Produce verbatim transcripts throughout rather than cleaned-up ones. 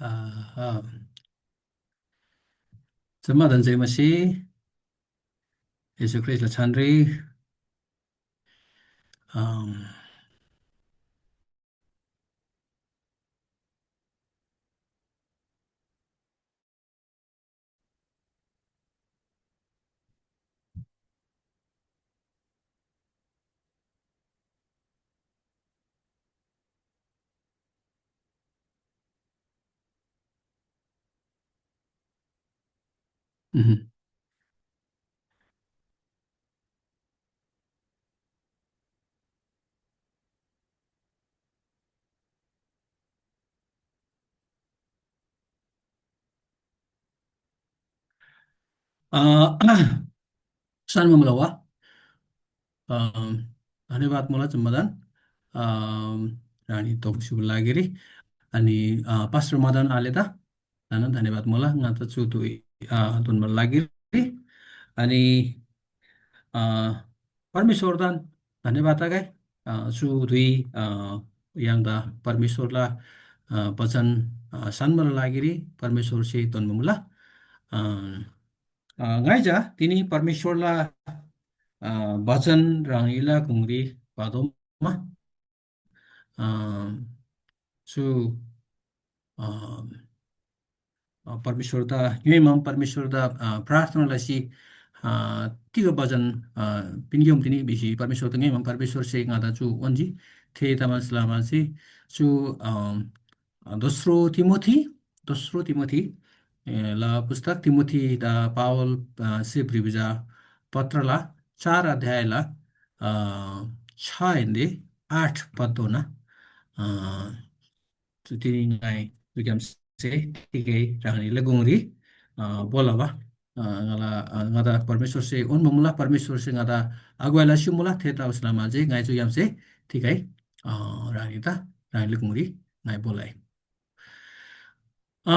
अह, जम्मादान जय मसीह, येशू ख्रीष्‍टला छानरी। अम, Mhm. अ, सानो मुला वा। अ, धन्यवाद मुला जम्मादान। अ, रानी तोक्सिबुल लागिरी। अनि, अ, पास्टर मदन आले त, धन-, धन्यवाद मुला। ङा त चु धुइ, अ, धुन्बुल लागिरी। अनि, अ, परमेश्‍वरदान धन्यवाद तगै। अ, चु धुइ, अ, य्‍हाङदा परमेश्‍वरला, अ, वचन, अ, सान्‍बाला लागिरी परमेश्‍वरसे धन्‍बा मुला। अ, अ, ङाइ चा तिनी परमेश्‍वरला, अ, वचन ह्राङनीला गुङरी भतोःमा, अ, चु, अ, अ, परमेश्‍वरदा ङ्‌योइमाम परमेश्‍वरदा, अ, प्रार्थना लसी, अ, तिग वचन, अ, पिन्‍ग्‍योम तिनी भिसी परमेश्‍वरदा ङ्‌योइमाम परमेश्‍वरसे ङादा चु उन्‍जी। थेतबासेलमा चा चु, अ, दोस्रो तिमोथी, दोस्रो तिमोथी, ए, ला पुस्तक तिमोथीदा पावल, अ, से भ्रिबा चा पत्रला चार अध्यायला, अ, छ हेन्‍दे आठ पदधोना, अ, चु तिनी ङाइ चुग्‍यामसे तिगै ह्राङनीला गुङरी, अ, बोलबा, अ, ङाला, अ, ङादा परमेश्‍वरसे उन्‍बा मुला, परमेश्‍वरसे ङादा अगुवाई लसी मुला, थेतबासेलमा चा ङाइ चुग्‍यामसे तिगै, अ, ह्राङनीदा, ह्राङनीला गुङरी ङाइ बोलाइ। अ,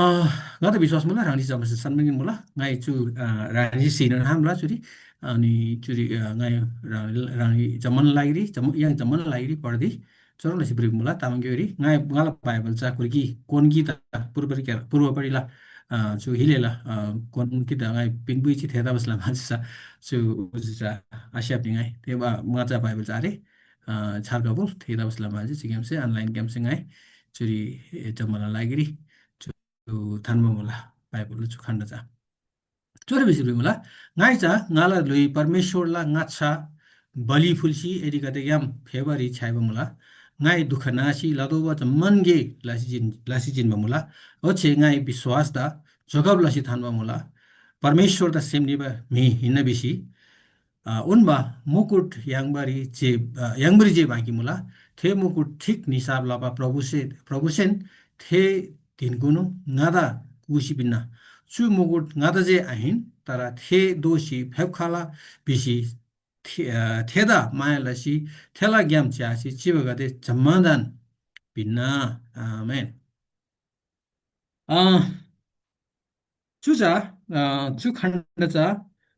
ङादा विश्‍वास मुला, ह्राङनी जम्‍मासे सन्‍मानित मुला। ङाइ चु, अ, ह्राङनी सिनोन हामला चुरी। अनि चुरी, अ, ङाइ ह्राङ-, ह्राङनी जम्‍मान लागिरी, जम्‍म-, य्‍हाङ जम्‍मान लागिरी पढदी चुह्रङ् लसी भ्रिबा मुला, तामाङ ग्‍योइरी। ङाइ, ङाला बाइबल चा कुर्की कोन कि ता पूर्वपरि क्या, पूर्वपरिला, अ, चु हिलेला, अ, कोन कि ता ङाइ पिन बुइची थेतबासेलमा चा चु, चु चा आस्‍याप्‍नी ङाइ। ते बा, ङा चा बाइबल चा आरे, अ, छार कबुल थेतबासेलमा चा चुग्‍यामसे online ग्‍यामसे ङाइ चुरी, ए, जम्‍माला लागिरी चु थान्‍बा मुला, बाइबलला चु खण्ड चा। चुरी भिसी भिमुला, ङाइ चा ङाला ल्‍हुइ परमेश्‍वरला ङाच्‍छा बलि फुल्‍सी एनीगदेग्‍याम फेबारी छ्‌याइबा मुला। ङाइ दुख नासी लतोःबा जम्‍मान गे लसी जिन-, लसी जिन्‍बा मुला। ओच्‍छे ङाइ विश्‍वासदा जोगब लसी थान्‍बा मुला, परमेश्‍वरदा सेम निबा म्‍हि हिन्‍ना भिसी, अ, उन्‍बा मुकुट याङ्बारी जे, अ, याङ्बारी जे बाँकी मुला, थे मुकुट ठीक निसाफ लबा प्रभुसे, प्रभुसेन थे धिनकुनु ङादा कुसी पिन्‍ना। चु मुकुट ङादा जे आहिन, तर थे दोःसी फेप्‍खला भिसी थे-, अ, थेदा माया लसी थेला ग्‍याम च्‍यासी चिबागदे जम्‍मादान पिन्‍ना। आमेन। अ, चु चा, अ, चु खण्ड चा,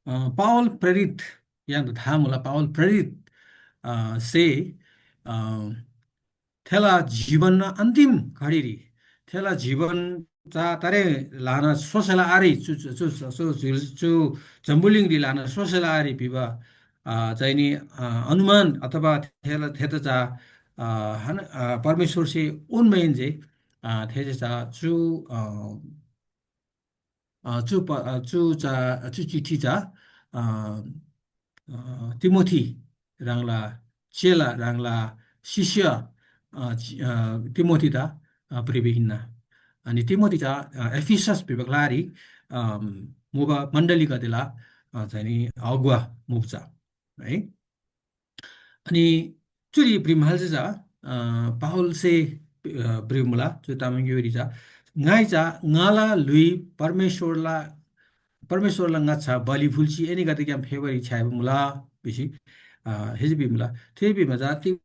अ, पावल प्रेरित, य्‍हाङदा था मुला, पावल प्रेरित, अ, से, अ, थेला जीवनना अन्तिम घडीरी, थेला जीवन चा तारे ल्‍हाना सोसेला आरे, चु, चु, चु, चु, चु, चु जम्‍बुलिङरी ल्‍हाना सोसेला आरे भिबा, अ, चाहिँ नि, अ, अनुमान अथवा थेला, थेदा चा, अ, हन, अ, परमेश्‍वरसे उन्‍माहेन्‍से, अ, थेसे चा चु, अ, अ, चु प-, अ, चु चा, चु चिठी चा, अ, अ, तिमोथी ह्राङला चेला, ह्राङला शिष्य, अ, चि-, अ, तिमोथीदा, अ, भ्रिबा हिन्‍ना। अनि तिमोथी चा, अ, एफिसस भिबा ग्‍लारी, अ, मुबा मण्‍डलीगदेला, अ, चाहिँ नि अगुवा मुबा चा, है। अनि चुरी भ्रिमहालसे चा, अ, पावलसे, अ, भ्रिमुला, चु तामाङ ग्‍योइरी चा, ङाइ चा ङाला ल्‍हुइ परमेश्‍वरला, परमेश्‍वरला ङाच्‍छा बलि फुल्‍सी एनीगदेग्‍याम फेबारी छ्‌याइबा मुला भिसी, अ, थेसे भिमुला। थे भिमा चा ति-,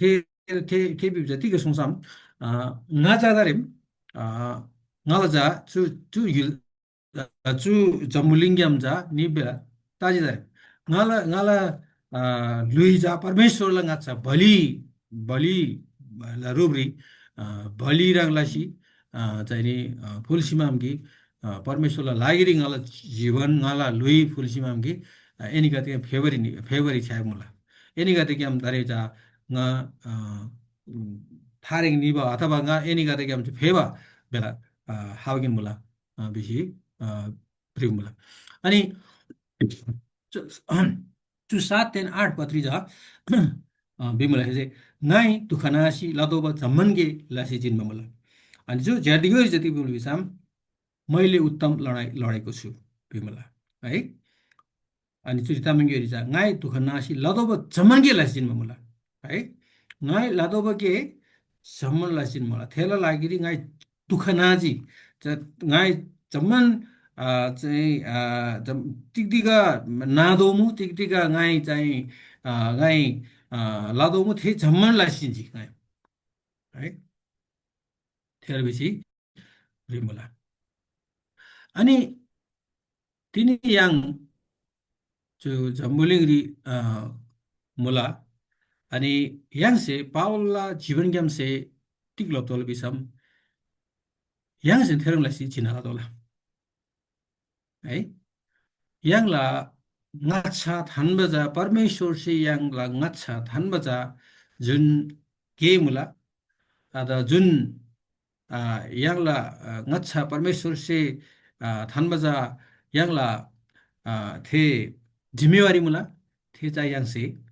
थे, थे, थे भिबा चा तिग सुङसम, अ, ङा चा दारेम, अ, ङाला चा चु, चु य्‍हुल अ, चु जम्‍बुलिङग्‍याम चा निबेला ताजी तारे। ङाला, ङाला, अ, ल्‍हुइ चा परमेश्‍वरला ङाच्‍छा बलि, बलिला रुपरी, अ, बलि ह्रङ् लसी, अ, चाहिँ नि, अ, फुल्‍सीमाम कि, अ, परमेश्‍वरला लागिरी ङाला जीवन, ङाला ल्‍हुइ फुल्‍सीमाम कि, अ, एनीगदेग्‍याम फेवारी नि-, फेवारी छ्‌याइमुला। एनीगदेग्‍याम दारे चा ङा, अ, उम्, थारेङ निबा अथवा ङा एनीगदेग्‍याम फेबा बेला, अ, हाउगेन मुला, अ, भिसी, अ, भ्रिउ मुला। अनि चु, चु सात तेन आठ पत्री चा, अ, भिमुला, हे जे, ङाइ दुःख नासी लतोःबा जम्‍मान गे लसी जिन्‍बा मुला। अनि चु ज्‍यार्तीग्‍योइरी जति भिमुला भिसम, मैले उत्तम लडाइँ लडेको छु, भिमुला, है। अनि चुरी तामाङग्‍योइरी चा, ङाइ दुःख नासी लतोःबा जम्‍मान गे लसी जिन्‍बा मुला, है। ङाइ लतोःबा गे जम्‍मान लसी जिन्‍बा मुला। थेला लागिरी ङाइ दुःख नाजी। च-, ङाइ जम्‍मान, अ, चाहिँ, अ, जम-, तिग तिग नातोःमु, तिग तिग ङाइ चाहिँ, अ, ङाइ, अ, लतोःमु, थे जम्‍मान लसी जिन्‍जी ङाइ। है? थेह्रङ् भिसी भ्रिमुला। अनि तिनी य्‍हाङ चु जम्‍बुलिङरी, अ, मुला। अनि य्‍हाङसे पावलला जीवनग्‍यामसे तिग लोप्‍तोःला भिसम, य्‍हाङसे थेह्रङ् लसी जिन्‍ना लतोःला। है? य्‍हाङला ङाच्‍छा थान्‍बा चा, परमेश्‍वरसे य्‍हाङला ङाच्‍छा थान्‍बा चा जुन गे मुला, अथवा जुन, आ, य्‍हाङला, आ, ङाच्‍छा परमेश्‍वरसे, आ, थान्‍बा चा य्‍हाङला, आ, थे जिम्‍मेवारी मुला, थे चा य्‍हाङसे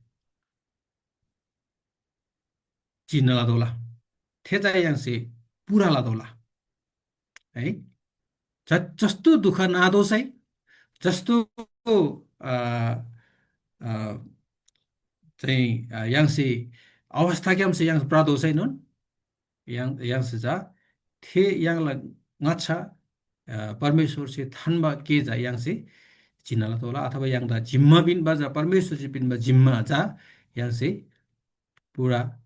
जिन्‍ना लतोःला, थे चा य्‍हाङसे पूरा लतोःला। है? ज-, जस्तो दुःख नातोःसै, जस्तो, अ, अ, चाहिँ, अ, य्‍हाङसे अवस्थाग्‍यामसे य्‍हाङ प्रातोःसैनोन, य्‍हाङ, य्‍हाङसे चा थे य्‍हाङला ङाच्‍छा, अ, परमेश्‍वरसे थान्‍बा गे चा य्‍हाङसे जिन्‍ना लतोःला, अथवा य्‍हाङदा जिम्‍मा पिन्‍बा चा, परमेश्‍वरसे पिन्‍बा जिम्‍मा चा य्‍हाङसे पूरा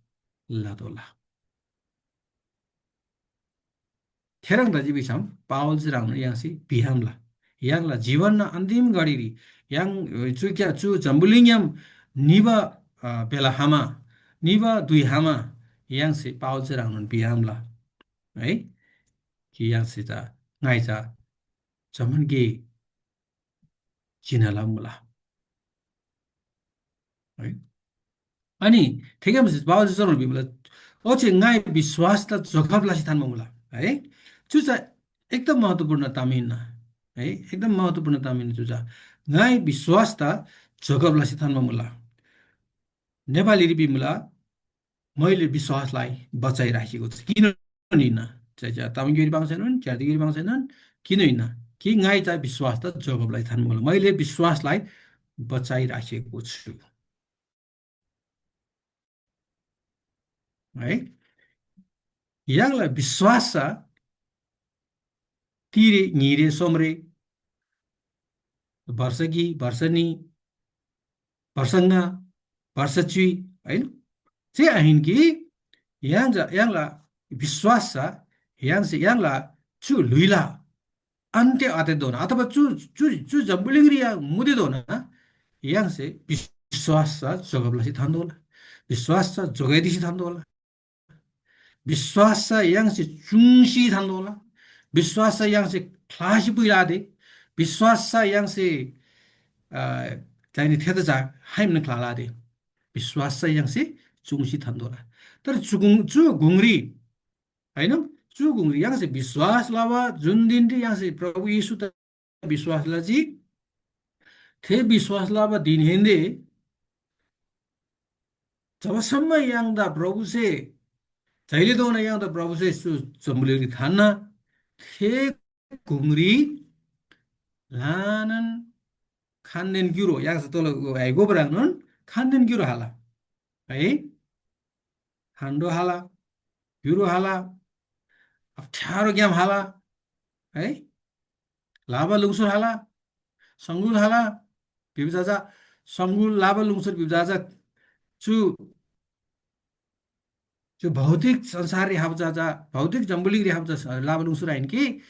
लतोःला। थेह्रङ् तजी भिसम पावलसे ह्रङ्नोन य्‍हाङसे भिहामला। य्‍हाङला जीवनना अन्तिम घडीरी य्‍हाङ, अ, चु क्या, चु जम्‍बुलिङग्‍याम निबा, अ, बेला खमा, निबा धुइ खमा य्‍हाङसे पावलसे ह्रङ्नोन भिहामला। है? कि य्‍हाङसे चा, ङाइ चा जम्‍मान गे जिन्‍ना लमुला। है? अनि थेग्‍याम पावलसे चुह्रङ् भिमुला, ओच्‍छे ङाइ विश्‍वासदा जोगब लसी थान्‍बा मुला। है? चु चा एकदम महत्त्वपूर्ण ताम हिन्‍ना। है? एकदम महत्त्वपूर्ण ताम हिन्‍ना चु चा। ङाइ विश्‍वासदा जोगब लसी थान्‍बा मुला। नेपालीरी भिमुला, मैले विश्‍वासलाई बचाइराखेको छु। किन हिन्‍ना? चा, चा, तामाङग्‍योइरी पाङ्सैनोन, ज्‍यार्तीग्‍योइरी पाङ्सैनोन, किन हिन्‍ना? कि ङाइ चा विश्‍वासदा जोगब लसी थान्‍बा मुला। मैले विश्‍वासलाई बचाइराखेको छु। है? य्‍हाङला विश्‍वास चा तिरे, ङ्हिरे, सोमरे, वर्ष गी, वर्ष नी, वर्ष ङा, वर्ष च्‍युइ, होइन? जे आहिन कि य्‍हाङ चा, य्‍हाङला विश्‍वास चा य्‍हाङसे य्‍हाङला चु ल्‍हुइला अन्त्य आतेधोना अथवा चु, चु, चु जम्‍बुलिङरी य्‍हाङ मुतेधोना य्‍हाङसे विश्‍वास चा जोगब लसी थान्‍तोःला। विश्‍वास चा जोगाइदिसी थान्‍तोःला। विश्‍वास चा य्‍हाङसे चुङ्सी थान्‍तोःला। विश्‍वास चा य्‍हाङसे ख्‍लासी पुइला आते। विश्‍वास चा य्‍हाङसे, अ, चाहिने थेदा चा हाइमन ख्‍लाला आते। विश्‍वास चा य्‍हाङसे चुङ्सी थान्‍तोःला। तर चु गुङ-, चु गुङरी, होइन? चु गुङरी य्‍हाङसे विश्‍वास लबा जुन दिनरी य्‍हाङसे प्रभु येशूदा विश्‍वास लजी, थे विश्‍वास लबा धिनहेन्‍से जबसम्म य्‍हाङदा प्रभुसे, जहिलेधोना य्‍हाङदा प्रभुसे चु जम्‍बुलिङरी थान्‍ना, थे गुङरी ल्‍हानान खानदेन ग्‍युरो, य्‍हाङसे तोला ह्राइगोबराङनोन खानदेन ग्‍युरो हाला। है? खान्‍डो हाला, ग्‍युरो हाला, अप्ठ्यारोग्‍याम हाला, है? लाबा लुङसुर हाला, सङ्गुल हाला, भिबा चा, सङ्गुल लाबा लुङसुर भिबा चा, चु, चु भौतिक संसाररी हाबा चा, चा, भौतिक जम्‍बुलिङरी हाबा चा, लाबा लुङसुर आहिन कि,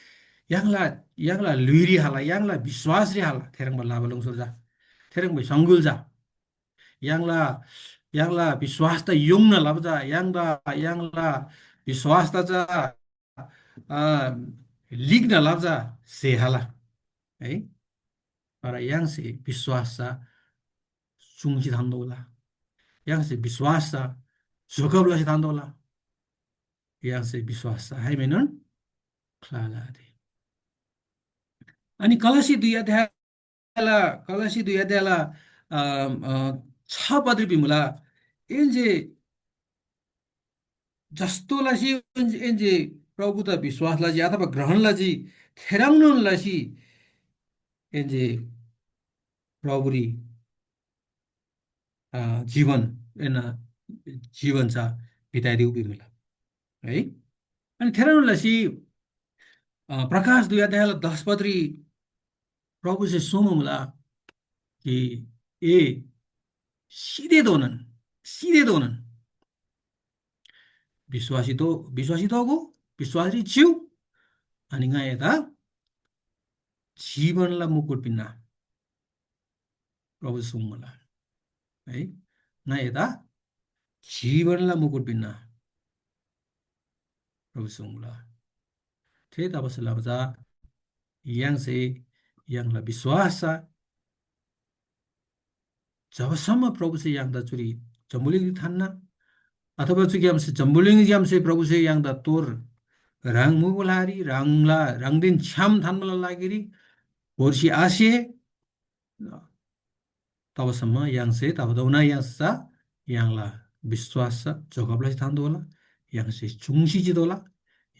य्‍हाङला, य्‍हाङला ल्‍हुइरी हाला, य्‍हाङला विश्‍वासरी हाला, थेह्रङ्बा लाबा लुङसुर चा, थेह्रङ्बा सङ्गुल चा। य्‍हाङला, य्‍हाङला विश्‍वासदा योङ्ना लबा चा, य्‍हाङदा, य्‍हाङला विश्‍वासदा चा लिग्न लब्जा स्‍हे हाला है। तर य्‍हाङसे विश्‍वास चा चुङ्सी थान्‍तोःला। य्‍हाङसे विश्‍वास चा जोगब लसी थान्‍तोःला। य्‍हाङसे विश्‍वास चा हाइमेनोन ख्‍लाला आरे। अनि कलसी दुई अध्यायला कलसी दुई अध्यायला अ, अ, छ पदरी भिमुला, एन्‍जे जस्तो लसी एन्‍जे प्रभुदा विश्‍वास लजी अथवा ग्रहण लजी, थेह्रङ्नोन लसी एन्‍जे प्रभुरी अ, जीवन एना जीवन चा बिताइदिउ भिमुला है। अनि थेह्रङ्नोन लसी अ, प्रकाश दुई अध्यायला दस पदरी प्रभुसे सोमुला कि ए सिधेधोनन सिधेधोनन विश्वासी दो विश्वासी दोगो विश्वासी चिउ अनि ङा एदा जीवनला मुकुट पिन्ना प्रभु सुङ्मुला है। ङा एदा जीवनला मुकुट पिन्ना प्रभु सुङ्मुला। थे तपस्या लबा चा य्‍हाङसे य्‍हाङला विश्वास चा जबसम्म प्रभुसे य्‍हाङदा चुरी जम्‍बुलिङरी थान्‍ना अथवा चुग्‍यामसे जम्‍बुलिङग्‍यामसे प्रभुसे य्‍हाङदा तोर ह्राङ मुबा ग्‍लारी ह्राङला ह्राङदेन छ्‌याम थान्‍बाला लागिरी भोर्सी आसे तबसम्म य्‍हाङसे तबधोना य्‍हाङसे चा य्‍हाङला विश्‍वास चा जोगब लसी थान्‍तोःला। य्‍हाङसे चुङ्सी चितोःला।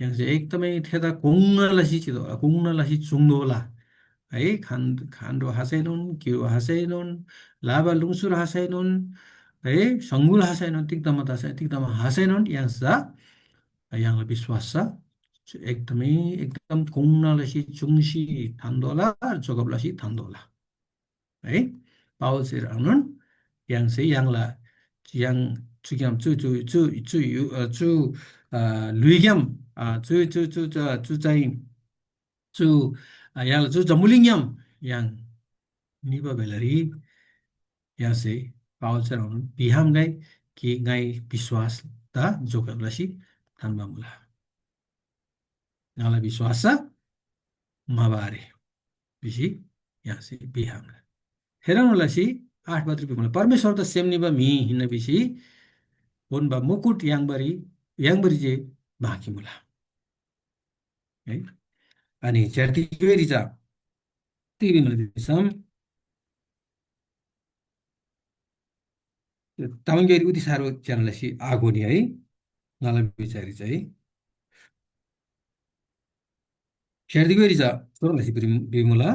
य्‍हाङसे एकदमै थेदा कोङ्ना लसी चितोःला, कोङ्ना लसी चुङ्तोःला। है, खान खान्‍डो हसैनोन, क्‍यु हसैनोन, लाबा लुङसुर हसैनोन, है, सङ्गुल हसैनोन, तिग्‍दमा तसै तिग्‍दमा हसैनोन य्‍हाङसे चा य्‍हाङला विश्‍वास चा एकदमै एकदम कोङ्ना लसी चुङ्सी थान्‍तोःला, जोगब लसी थान्‍तोःला। है, पावलसे ह्रङ्नोन य्‍हाङसे य्‍हाङला य्‍हाङ चुग्‍याम चु चु चु चु यु अ, चु अ, ल्‍हुइग्‍याम अ, चु चु चु चु चु चाहिँ चु अ, य्‍हाङला चु जम्‍बुलिङग्‍याम य्‍हाङ निबा बेलारी य्‍हाङसे पावलसे ह्रङ्नोन बिहामगै कि ङाइ विश्‍वासदा जोगब लसी थान्‍बा मुला। ङाला विश्‍वास चा म्‍हाबा आरे भिसी य्‍हाङसे भिहाम्‍ला। थेह्रङ् लसी आठ पदरी भिमुला, परमेश्‍वरदा सेम निबा म्‍हि हिन्‍ना भिसी उन्‍बा मुकुट याङ्बारी याङ्बारी जे बाँकी मुला। है। अनि ज्‍यार्ती ग्‍योइरी चा तिबी मुला भिसम तामाङ ग्‍योइरी उति साह्रो ज्‍यना लसी आघोनी है। ङाला विचाररी चाहिँ स्यार्दी ग्‍योइरी चा सोह्र लसी भिमुला,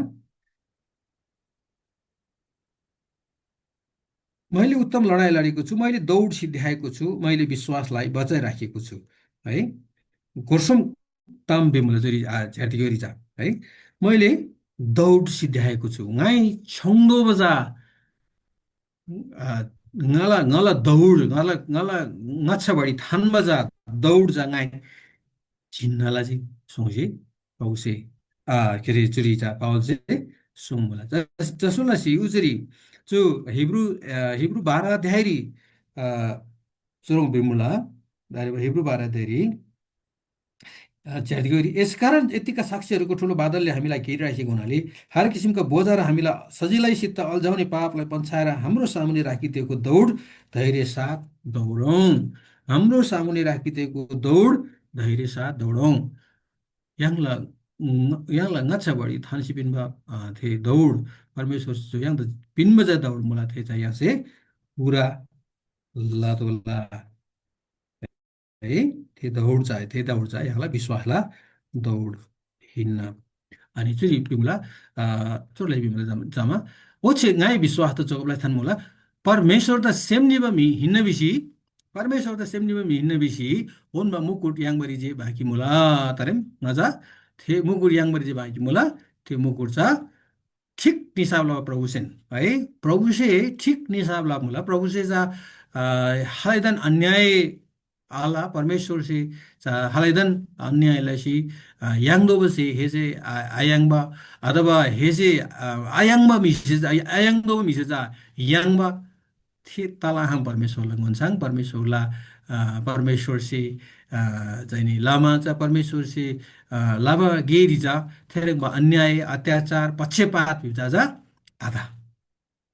मैले उत्तम लडाइँ लडेको छु, मैले दौड सिद्ध्याएको छु, मैले विश्वासलाई बचाइराखेको छु है। गोर्सम ताम भिमुला जोरी आ, स्यार्दी ग्‍योइरी चा है, मैले दौड सिद्ध्याएको छु। ङाइ छ्‌योङ्दोबा चा आ, ङाला ङाला दौड ङाला ङाला ङाच्‍छाबाडी थान्‍बा चा दौड चा ङाइ जिन्‍ना लजी सुङ्सी पावलसे आ, के अरे चुरी चा पावलसे सुङ्मुला। जस- जसो लसी उजुरी चु हिब्रू आ, हिब्रू बाह्र अध्यायरी आ, चुरोङ भिमुला, दारे हिब्रू बाह्र अध्यायरी अ, च्यातिगोरी, यस कारण यतिका साक्षीहरूको ठुलो बादलले हामीलाई घेरिराखेको हुनाले हर किसिमका बोझा र हामीलाई सजिलैसित अल्झाउने पापलाई पन्छाएर हाम्रो सामुने राखिदिएको दौड धैर्य साथ दौडौँ। हाम्रो सामुने राखिदिएको दौड धैर्य साथ दौडौँ। य्‍हाङला ङ- य्‍हाङला ङाच्‍छाबाडी थान्‍सी पिन्‍बा अ, थे दौड परमेश्‍वर जो य्‍हाङदा पिन्‍बा चा दौड मुला थे चा य्‍हाङसे पूरा लतोःला। है, थे दौड चा थे दौड चा य्‍हाङला विश्‍वासला दौड हिन्‍ना। अनि चुरी पिमुला अ, चुरलाई पिमुला जम- जमा ओच्‍छे ङाइ विश्‍वास त जोगबलाई थान्‍मुला, परमेश्‍वर त सेम निबा म्‍हि हिन्‍ना भिसी, परमेश्‍वर त सेम निबा म्‍हि हिन्‍ना भिसी ओन्‍बा मुकुट याङ्बारी जे बाँकी मुला। तारेम ङा चा थे मुकुट याङ्बारी जे बाँकी मुला, थे मुकुट चा ठिक निसाफ लबा प्रभुसेन है। प्रभुसे ठिक निसाफ लबा मुला। प्रभुसे चा अ, खालैदान अन्याय आल, परमेश्‍वरसे चा खालैदान अन्याय लसी अ, याङ्तोःबासे हेसे आ- आयाङ्बा अथवा हेसे अ, आयाङ्बा म्‍हिसे चा आयाङ्तोःबा म्‍हिसे चा याङ्बा थे तलाहम परमेश्‍वरला ङोन्‍छाङ परमेश्‍वरला, अ, परमेश्‍वरसे, अ, चाहिँ नि लमा चा परमेश्‍वरसे, अ, लबा गेरी चा थेह्रङ्बा अन्‍याय, अत्याचार, पक्षपात भिबा चा आत।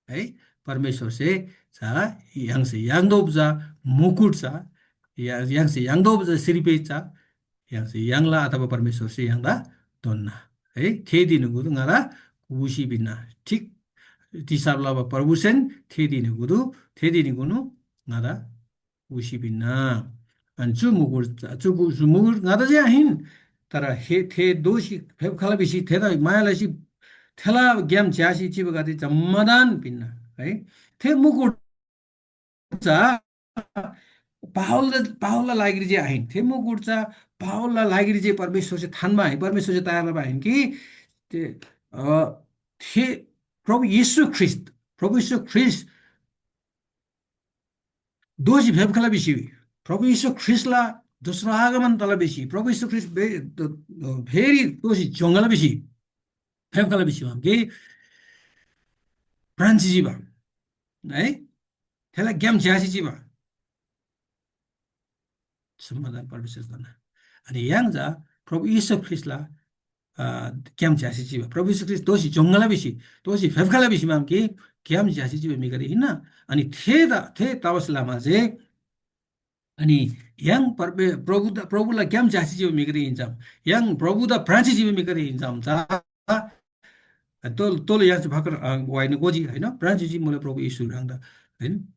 है, परमेश्‍वरसे चा य्‍हाङसे याङ्तोःबा चा मुकुट चा, या-, य्‍हाङसे याङ्तोःबा चा श्रीपेच चा य्‍हाङसे याङ्ला अथवा परमेश्‍वरसे य्‍हाङदा दोन्‍ना। है, थे धिनकुदु ङादा कुसी पिन्‍ना। ठिक तिसाब लबा प्रभुसेन थे धिनकुदु, थे धिनकुनु ङादा कुसी पिन्‍ना। अनि चु मुकुट, चु कु-, चु मुकुट ङादा जे आहिन, तर हे, थे दोःसी फेप्‍खला भिसी, थेदा माया लसी, थेला ग्‍याम च्‍यासी चिबागदे जम्‍मादान पिन्‍ना। है, थे मुकुट चा पावलदा, पावलला लागिरी जे आहिन, थे मुकुट चा पावलला लागिरी जे परमेश्‍वरसे थान्‍बा आहिन, परमेश्‍वरसे तयार लबा आहिन कि ते, अ, थे प्रभु येशू ख्रीष्‍ट, प्रभु येशू ख्रीष्‍ट दोःसी फेप्‍खला भिसी, प्रभु येशू ख्रीष्‍टला दोस्रो आगमन तला भिसी, प्रभु येशू ख्रीष्‍ट बे-, द-, द-, फेरी दोःसी जोङ्‌गला भिसी फेप्‍खला भिसी भिम कि प्रान्‍सी चिबा, है? थेला ग्‍याम च्‍यासी चिबा समाधान परमेश्‍वर तना। अनि य्‍हाङ चा प्रभु येशू ख्रीष्‍टला, अ, ग्‍याम च्‍यासी चिबा, प्रभु येशू ख्रीष्‍ट दोःसी जोङ्‌गला भिसी, दोःसी फेप्‍खला भिसी भिम कि ग्‍याम च्‍यासी चिबा म्‍हिगदे हिन्‍ना। अनि थेदा, थे तबासे लमा जे अनि य्‍हाङ परमे-, प्रभुदा, प्रभुला ग्‍याम च्‍यासी चिबा म्‍हिगदे हिन्‍सम, य्‍हाङ प्रभुदा प्रान्‍सी चिबा म्‍हिगदे हिन्‍सम चा तोल, तोल य्‍हाङसे भर्खर, अ, वाइना गोजी, होइन? प्रान्‍सी चिबा मुला प्रभु येशू ह्राङदा, होइन?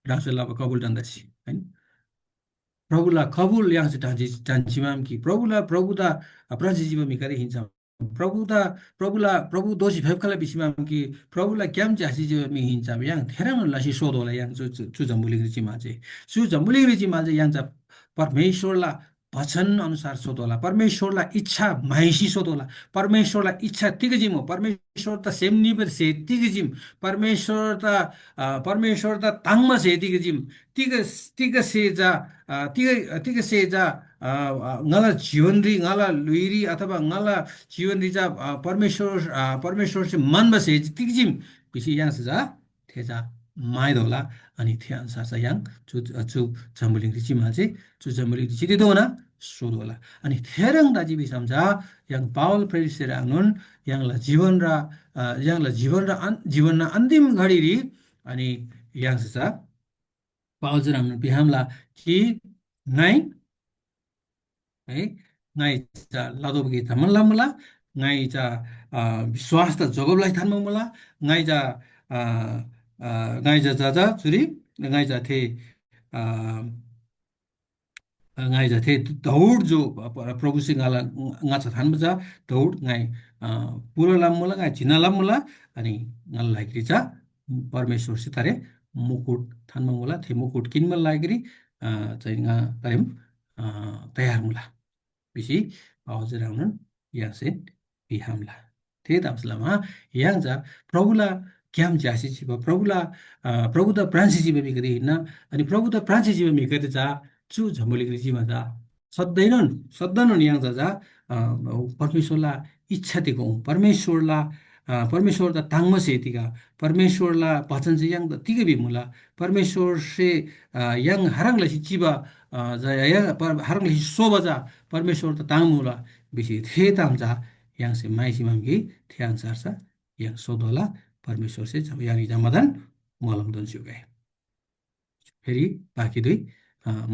ह्राङसे लबा कबुल ढन्‍दासी, होइन? प्रभुला कबुल य्‍हाङसे ढन्‍सी, ढन्‍सीमाम कि प्रभुला, प्रभुदा प्रान्‍सी चिबा म्‍हिगदे हिन्‍सम, प्रभुदा, प्रभुला, प्रभु दोःसी फेप्‍खला भिसीमाम कि प्रभुला ग्‍याम च्‍यासी चिबा म्‍हि हिन्‍सम, य्‍हाङ थेह्रङ्नोन लसी सोतोःला य्‍हाङ चु, चु, चु जम्‍बुलिङरी चिमा चाहिँ। चु जम्‍बुलिङरी चिमा चाहिँ य्‍हाङ चा परमेश्‍वरला वचन अनुसार सोतोःला, परमेश्‍वरला इच्छा म्‍हाइसी सोतोःला, परमेश्‍वरला इच्छा तिग जिम हो, परमेश्‍वर त सेम निबा स्‍हे तिग जिम, परमेश्‍वर त, अ, परमेश्‍वर त ताङ्‍बा स्‍हे तिग जिम, तिग, तिग स्‍हे चा, अ, तिग, तिग स्‍हे चा, अ, अ, ङाला जीवनरी, ङाला ल्‍हुइरी अथवा ङाला जीवनरी चा, अ, परमेश्‍वर, अ, परमेश्‍वरसे मान्‍बा स्‍हे तिग जिम भिसी य्‍हाङसे चा थे चा माइदोला। अनि थे अनुसार चा य्‍हाङ चु, चु जम्‍बुलिङरी चिमालसे चु जम्‍बुलिङरी चितेधोना सोधोला। अनि थेह्रङ् तजी भिसम चा य्‍हाङ पावल प्रेरितसे ह्रङ्नोन य्‍हाङला जीवन र, अ, य्‍हाङला जीवन र अन-, जीवनना अन्तिम घडीरी अनि य्‍हाङसे चा पावलसे ह्रङ्नोन भिहामला कि ङाइ है, ङाइ चा लतोःबा गे जम्‍मान लमुला, ङाइ चा, अ, विश्‍वास त जोगब लसी थान्‍बा मुला, ङाइ चा, अ, अ, ङाइ चा, चा, चा, चुरी ङाइ चा थे, अ, ङाइ चा थे दौड जो प-, प्रभुसे ङाला ङाच्‍छा थान्‍बा चा दौड ङाइ, अ, पूरा लमुला, ङाइ जिन्‍ना लमुला, अनि ङाला लागिरी चा परमेश्‍वरसे तारे मुकुट थान्‍बा मुला, थे मुकुट किन्‍बाला लागिरी, अ, चाहिँ ङा तारेम, अ, तयार मुला। भिसी पावलसे ह्रङ्नोन य्‍हाङसे भिहामला। थेतबासेलमा य्‍हाङ चा प्रभुला ग्‍याम च्‍यासी चिबा, प्रभुला, अ, प्रभुदा प्रान्‍सी चिबा म्‍हिगदे हिन्‍ना। अनि प्रभुदा प्रान्‍सी चिबा म्‍हिगदे चा चु जम्‍बुलिङरी चिमा चा सधैँनोन, सधैँनोन य्‍हाङ चा, चा, अ, परमेश्‍वरला इच्छा तिगो, परमेश्‍वरला, अ, परमेश्‍वरदा ताङ्‍बा स्‍हे तिग, परमेश्‍वरला बचन चाहिँ य्‍हाङदा तिग भिमुला, परमेश्‍वरसे, अ, य्‍हाङ हराङ लसी चिबा, अ, ज-, य्‍हाङ पर-, हराङ लसी सोबा चा परमेश्‍वरदा ताङ्‍मुला भिसी थे ताम चा य्‍हाङसे म्‍हाइसी म्‍हम्‍गी थे अन्‍छार चा य्‍हाङ सोतोःला, परमेश्‍वरसे जब य्‍हाङनी जम्‍मादान मोलम दोन्‍स्‍युगै। फेरि बाँकी दुई, अ,